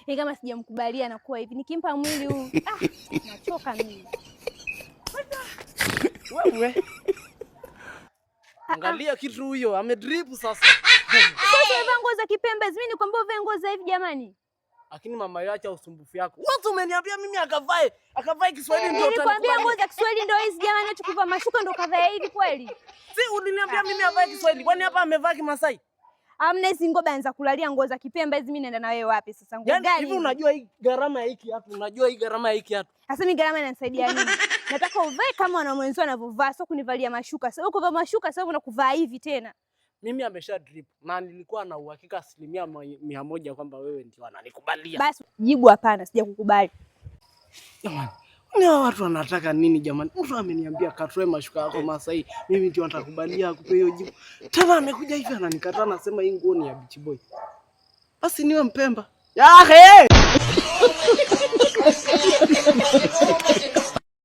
Ni kama sijamkubalia nakuwa hivi. Nikimpa mwili huu, ah, nachoka mimi. Wewe. Angalia kitu huyo, amedrip sasa. Sasa umevaa nguo za Kipembe, mimi nikwambia uvae nguo za hivi jamani. Lakini mama yacha usumbufu yako. Wewe umeniambia mimi akavae Kiswahili ndio Nilikwambia utanikubali. nguo za Kiswahili ndio hizi jamani, acha kuvaa mashuka ndio kavaa hivi kweli. Si uliniambia mimi avae Kiswahili. Kwani hapa amevaa Kimasai? Amna hizi ngoba anza kulalia nguo za Kipembe hizi, mimi naenda na wewe wapi sasa? Nguo Yaani gani? hivi unajua hii gharama ya hiki kiatu? Unajua hii gharama ya hiki kiatu? Sasa mimi gharama inanisaidia nini? Nataka uvae kama wana mwenzio wanavyovaa, sio kunivalia mashuka. Sasa kuvaa mashuka sasa unakuvaa hivi tena. Mimi amesha drip na nilikuwa na uhakika 100% kwamba wewe ndio ananikubalia. Basi jibu hapana, sijakukubali. Jamani, ni hawa watu wanataka nini jamani? Mtu ameniambia katoe mashuka yako Masai, mimi ndio nitakubalia akupe hiyo jibu. Tena amekuja hivi ananikataa, anasema hii nguo ni ya beach boy. Basi niwe Mpemba. Yahe!